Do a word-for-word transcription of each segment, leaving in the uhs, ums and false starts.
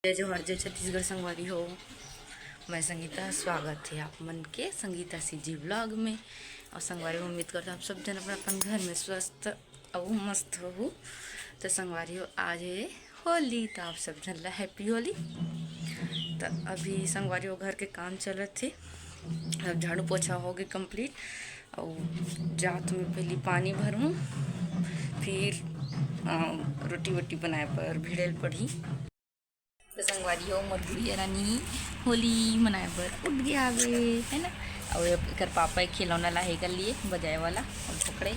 जय जोहार, जय छत्तीसगढ़ संगवारी हो। मैं संगीता, स्वागत हे आप मन के संगीता सीजी vlog में। अउ संगवारी हो, उम्मीद करथंव आप सब झन अपन अपन घर में स्वस्थ अउ मस्त होहू। त संगवारी हो, आज हे होली, त आप सब झन ला happy होली। त अभी संगवारी हो, घर के काम चलत हे, अब झाड़ू पोछा होगे complete। अउ जात में पहिली पानी भरहूँ, फिर, अ, रोटी वोटी बनाए बर भिड़े ल पड़ही। त संगवारी हो, मोर गुड़िया रानी होली मनाए बर उठ गे हावे, है ना? अउ एकर पापा एक खिलौना लाहे एकर लिए बजाए वाला, अउ पकड़े,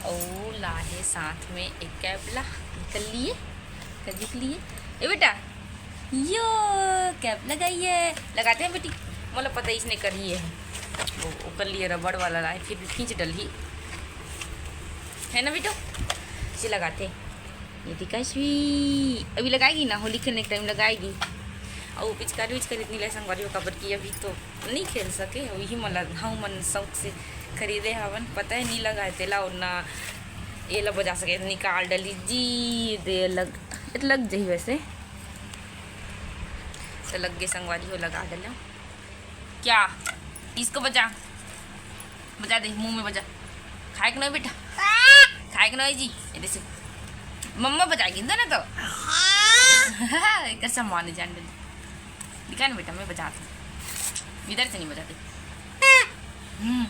अउ लाहे साथ में एक cap ला एकर लिए, कजी के लिए। ए बेटा, यो cap लगाई हे, लगाते हैं बेटी, मोला पता ही इसने करी है। वो ओकर लिए रबड़ वाला लाए, फिर भी खींच डलही, है ना बेटो? इसे लगाते हैं। ये देखा स्वी, अभी लगाएगी ना, होली खेलने के time लगाएगी। अउ पिचकारी उचकारी इतनी ले संगवारी हो, काबर कि अभी तो नहीं खेल सके, वही मन ला हम मन शौक से खरीदे हवन, पता है नहीं लगाए तेला, अउ ना ये ला बजा सके, निकाल डली जी, दे लग, ये तो लग जाही वैसे। तो लग गे संगवारी हो, लगा डले। क्या? इसको बजा, बजा दे, मुंह में बजा। खाए के नहीं बेटा, खाए के नहीं जी। ये देख, मम्मा बजाएगी ना तो। एकर सम्मान जान डली। दिखा ना बेटा, मैं बजाती हूँ, इधर से नहीं बजाती। हम्म।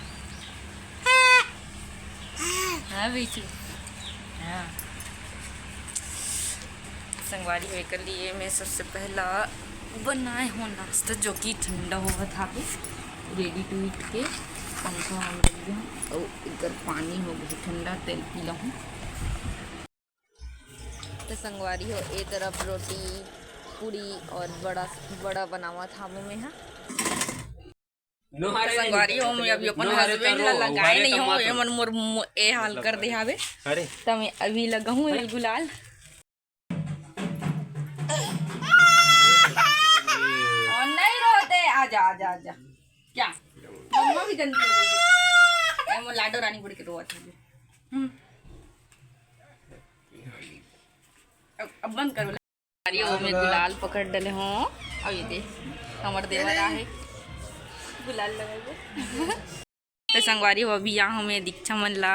हाँ बेटू, हाँ। संगवारी हो, एकर लिए मैं सबसे पहला बनाए हों नाश्ता, जो कि ठंडा होवत हावे, ready to eat के। पंखा हम रख दे हन, अउ एकर पानी हो गए ठंडा, तेल पी लहूँ। तो संगवारी हो, ए तरफ रोटी, पूरी और बड़ा, बड़ा बनावत हावे मैं हा। तो संगवारी हो, मैं अभी अपन husband ला लगाए नहीं हों, ये मन मोर मु-, ए हाल कर दे हावे। अरे। तो मैं अभी लगाहूँ ये गुलाल। और नहीं रोते, आजा, आजा, आजा। क्या? मम्मा भी गंदी हो गई। ए, मोर लाडो रानी बुड़ के रोवत है। हम्म। अब, अब बंद करो। अरे, वो में गुलाल पकड़ डले हों। अब ये दे, हमर देवर आहे, गुलाल लगाइए। तो संगवारी हो, अभी यहाँ हमें दीक्षा मन ला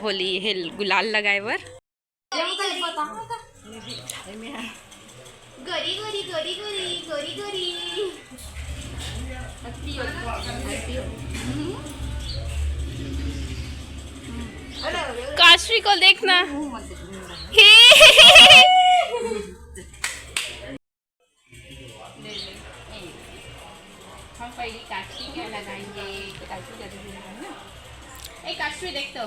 होली हे गुलाल लगाए बर। गरी, गरी, गरी, गरी, गरी, गरी। काशवी को देखना। हे। हम पहले काशवी का लगाएंगे। तो काशवी का देखिए ना। ए, काशवी देख तो।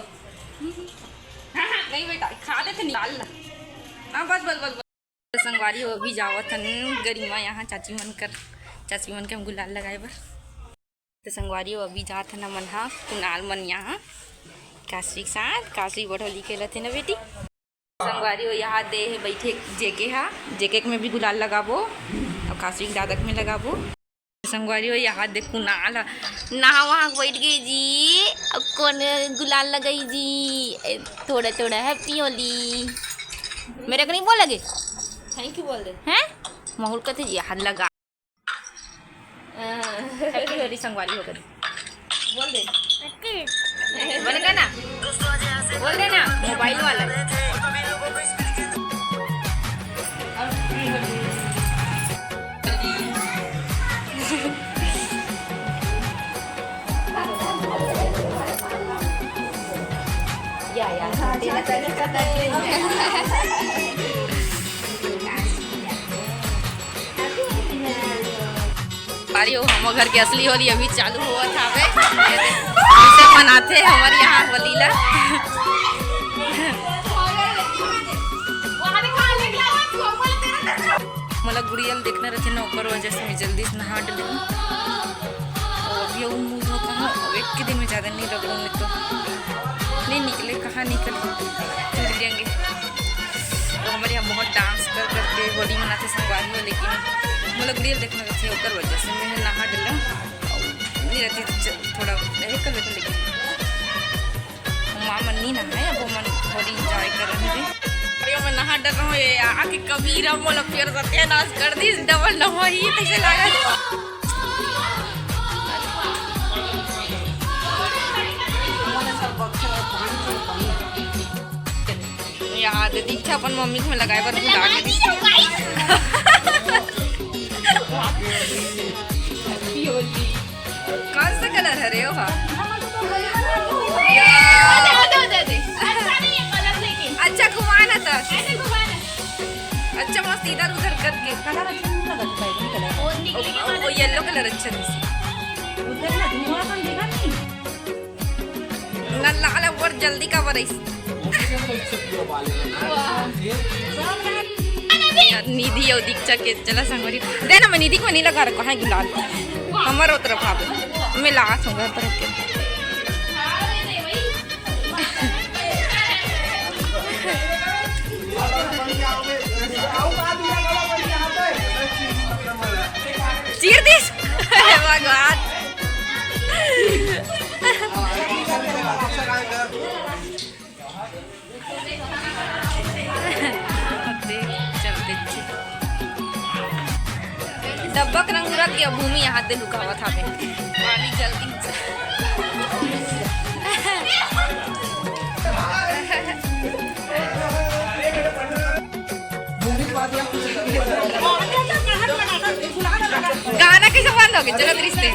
हाँ, हाँ, नहीं बेटा, खा दे तो निकाल ला। हाँ, बस, बस, बस, बस। तो संगवारी हो, अभी जावत हन गरिमा यहाँ चाची मन कर, चाची मन के हम गुलाल लगाए बर। तो संगवारी हो, अभी जात हन हमन हा कुणाल मन यहाँ काशी के साथ। काशी बड़ होली खेलत हे ना बेटी। संगवारी हो, यहाँ दे हे बैठे जेके हा, जेके में भी गुलाल लगाबो, अब काशी के दादक में लगाबो। संगवारी हो, यहाँ दे कुणाल हा, नहा वहाँ बैठ गई जी, अब कौन गुलाल लगाई जी, ए, थोड़ा थोड़ा happy होली। मेरे को नहीं बोलेगे? Thank you बोल दे। हैं? माहौल कहते जी, हाथ लगा। Happy होली संगवारी हो गई। बोल दे। बोल दे ना। बोल दे ना, mobile वाला। या, या, अरे, वो हमर घर के असली होली अभी चालू होवत हावे। ऐसे मनाथे हमर यहाँ होली ला। मोला गुड़िया ल देखना रहिथे ना, ओकर वजह से मैं जल्दी से नहा डलहूँ। अउ अभी अउ मुँह धो पाहूँ, अउ एक के दिन में ज़्यादा नहीं रगड़ूँ, नहीं तो नहीं निकले, कहाँ निकल, टूट जाएंगे। तो हमर यहाँ बहुत dance कर करके होली मनाथे संगवारी हो, लेकिन मोला गुड़िया ल देखना रहिथे, ओकर वजह से मैं नहा डलहूँ। अउ नहीं रहती तो च-, थोड़ा रहे कर लेते, लेकिन माँ मन नहीं नहाए, अब वो मन होली enjoy कर रहे थे। अरे, मैं नहा हाँ, डर रहो ये आके कबीरा मोला फिर सत्यानाश कर दी, डबल डबल ही कैसे लागत। याद दीक्षा अपन मम्मी के में लगाए बर भुला गे। कौन सा कलर है रे ओहा? दे, दे, दे, दे। अच्छा नहीं है कलर, लेकिन अच्छा घुमा ना तो। ऐसे घुमा ना। अच्छा, मस्त इधर उधर करके। कलर अच्छा नहीं लगता, बैगनी कलर। वो निकलेगी वो, वो येलो कलर अच्छा नहीं। उधर ना धुआं कम दिखा नहीं। ना लाल अब्बड़ जल्दी का बरईस। निधि अउ दीक्षा के चला संगवारी। दे ना, मैं निधि को नहीं लगा रखा है गुलाल। हमर ओ तरफ आवे। मैं लगा संग घर तरफ के। चीर दिस। हे भगवान। चलते डब्बा के रंग उड़त गया, भूमि यहाँ दे लुकावत हवे। पानी जल्दी। गाना कैसे बंद हो गया? चलो रिश्ते।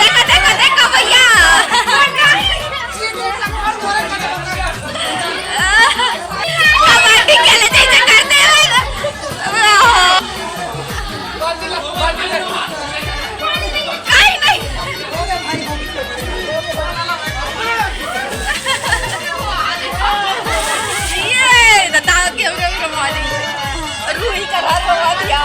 देखो, देखो, देखो भैया। कबड्डी खेले जैसे करते हैं। काई नहीं। ये दादा के हम लोग रुमाली। रूही का रात बना दिया।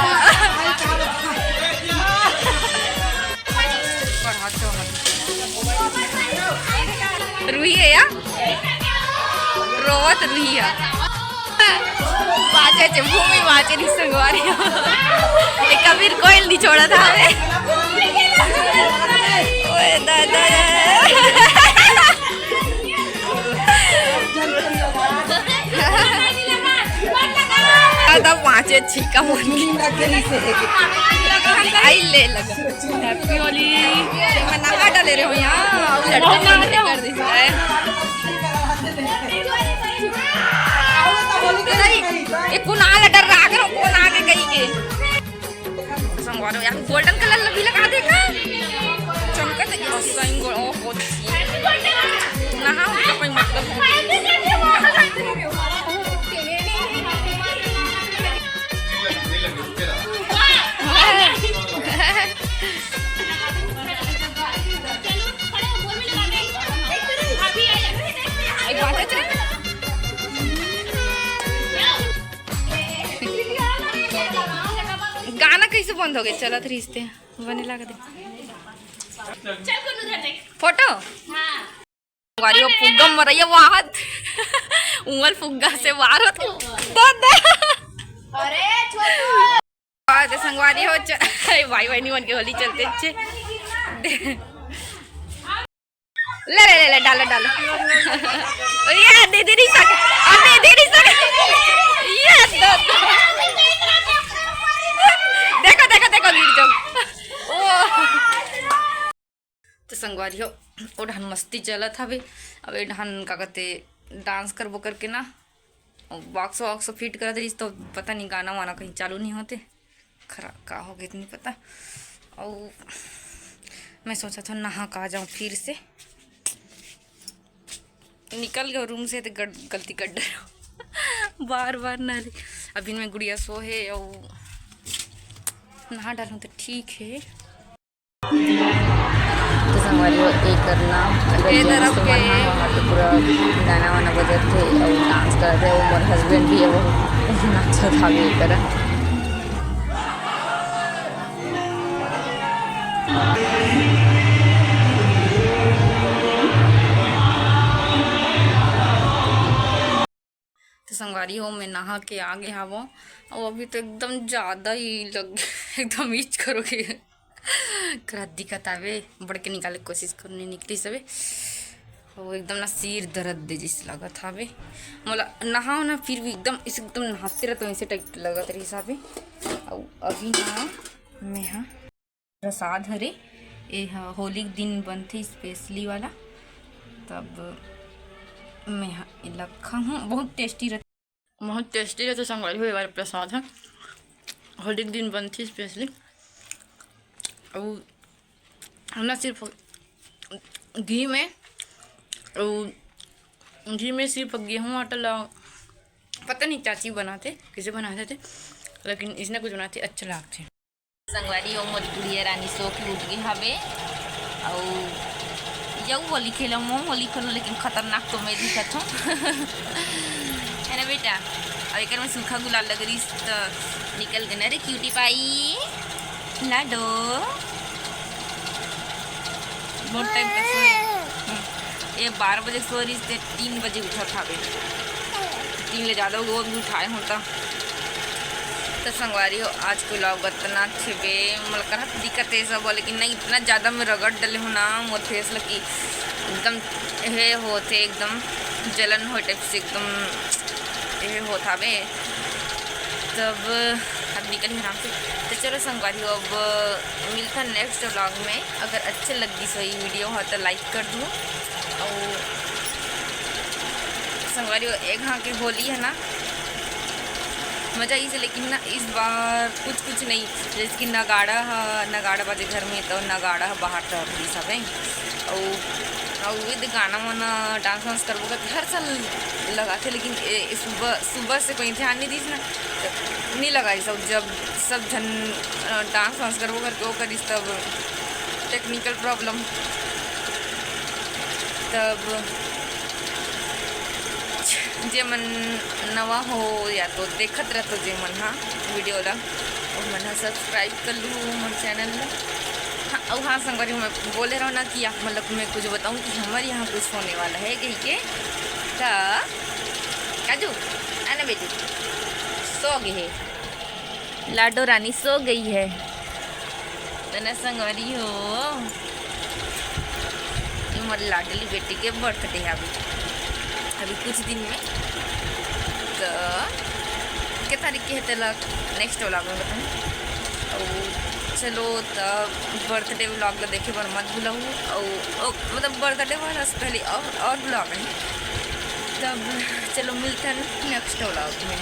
रूही है या? रोवत रूही है। बाँचे छे, भूमि बाँचे नहीं संगवारी। ये कबीर कोई नहीं छोड़ा था हमें। ओए दादा। दादा बाँचे छीका मन। आई ले लगा। Happy Holi। मैं नहा डाले रहे हो यहाँ, और लड़का बंद कर दी है। नहीं, ये कुणाल डर रहा करो, कौन आगे गई के। संगवारो, यहाँ golden colour भी लगा देगा। चमकत है ये संगो-, ओहो, नहा उनका कोई मतलब नहीं। गाना कैसे बंद हो गया? चलत रिश्ते बने लगा दे। फोटो। संगवारी हो, फुग्गा मरैया वाहत। उमल फुग्गा से वार होत। दो, दो। अरे, छोटू। आज संगवारी हो, च-, भाई बहनी मन के होली चलते अच्छे। ले, ले, ले, ले, डालो, डालो। ये दीदी नहीं सक-, अब दीदी नहीं सक-, ये दो, दो। देखो, देखो, देखो, गिर जाओ। ओ। तो संगवारी हो, ओ ढान मस्ती चलत हवे। अब ए ढान का कहते, dance करबो करके ना, box वॉक्स fit करत रहिस, तो पता नहीं गाना वाना कहीं चालू नहीं होते, खरा का हो गया नहीं पता। और मैं सोचा था नहा का जाऊँ फिर से, निकल गया room से तो गल-, गलती कर डरो। बार बार ना रे, अभी मैं गुड़िया सो है और नहा डालूँ तो ठीक है। तो संगवारी हो, एक करना, अगर ए दोस्त तरफ मन के ह वहाँ पे पूरा गाना वाना बजत थे और dance करत थे, वो मोर husband भी है, वो नाचत हवे ए करा। तो संगवारी हो, मैं नहा के आ गे हावों, अउ अभी तो एकदम ज्यादा ही लग एकदम इच करो के करत दिखत हावे। बड़ के निकाले के कोशिश करो, नहीं निकलिस हवे। अउ एकदम ना सिर दर्द दे जैसे लगत हावे मोला, नहाओ ना फिर भी एकदम इस एकदम नहाते रहते ऐसे टाइप लगत रहिस हावे। अउ अभी ना मैं हा प्रसाद हरे, ए ह होली के दिन बनथे स्पेशली वाला, तब मैं ह एला खाहूँ। बहुत टेस्टी रहथे, बहुत टेस्टी रहथे संगवारी हो, ये वाला प्रसाद ह होली के दिन बनथे स्पेशली। अउ ना सिर्फ घी में, अउ घी में सिर्फ गेहूं आटा ला, पता नहीं चाची बनाथे, कैसे बनाथे थे, लेकिन इसने कुछ बनाथे, अच्छा लागथे। संगवारी हो, मोर गुड़िया रानी सो के उठ गे हवे, अउ यऊ होली खेलो, मोम होली खेलो, लेकिन खतरनाक तो मैं दिखत हूँ। है ना बेटा? अब एकर में सूखा गुलाल लग रही तो निकल गए ना रे क्यूटी पाई। लाडो बहुत टाइम तक सोए। हम्म। ये बारह बजे सो रही ते तीन बजे उठत हावे। तीन ले ज़्यादा हो गए, वो भी उठाए होता। तो संगवारी हो, आज के vlog अतना छेबे, मोला करत दिखत हे सब, लेकिन नहीं, इतना ज़्यादा मैं रगड़ डले हूँ ना मोर फेस लगी, एकदम हे होते, एकदम जलन हो टाइप से, एकदम हे होत हावे। तब अब निकल आराम से। तो चलो संगवारी हो, अब मिलता नेक्स्ट vlog में। अगर अच्छे लग गई सही वीडियो हो तो लाइक कर दो। और संगवारी हो, एक हाँ के होली है ना, मज़ा इसे, लेकिन ना इस बार कुछ कुछ नहीं, जैसे कि नगाड़ा ह, नगाड़ा बाजे घर में, तो नगाड़ा ह बाहर तो अभी सब है। और और ये गाना वाना डांस वांस करबो करके हर साल लगाथे, लेकिन ए, ए सुबह सुबह से कोई ध्यान नहीं दीस ना, तो नहीं लगाइस। और जब सब झन अ, डांस वांस करबो करके वो करिस, तब टेक्निकल प्रॉब्लम, तब जे मन नवा हो या तो देखत रहतो जे मन हा वीडियो ला, वो मन हा सब्सक्राइब कर लू मोर चैनल ला। हाँ, और हाँ संगवारी, मैं बोले रहो ना कि आप मतलब मैं कुछ बताऊँ कि हमारे यहाँ कुछ होने वाला है कही के। तो काजू, आना बेटी, सो गए है, लाडो रानी सो गई है। तो ना संगवारी हो, ये हमारी लाडली बेटी के बर्थडे है अभी, अभी कुछ दिन में। तो के तारीख के है तेला नेक्स्ट व्लॉग में बताऊँ। और चलो, तब बर्थडे व्लॉग ला देखे बर मत भूलहू। और, और मतलब बर्थडे वाला से पहले और, और व्लॉग है। तब चलो मिलते हैं नेक्स्ट व्लॉग में।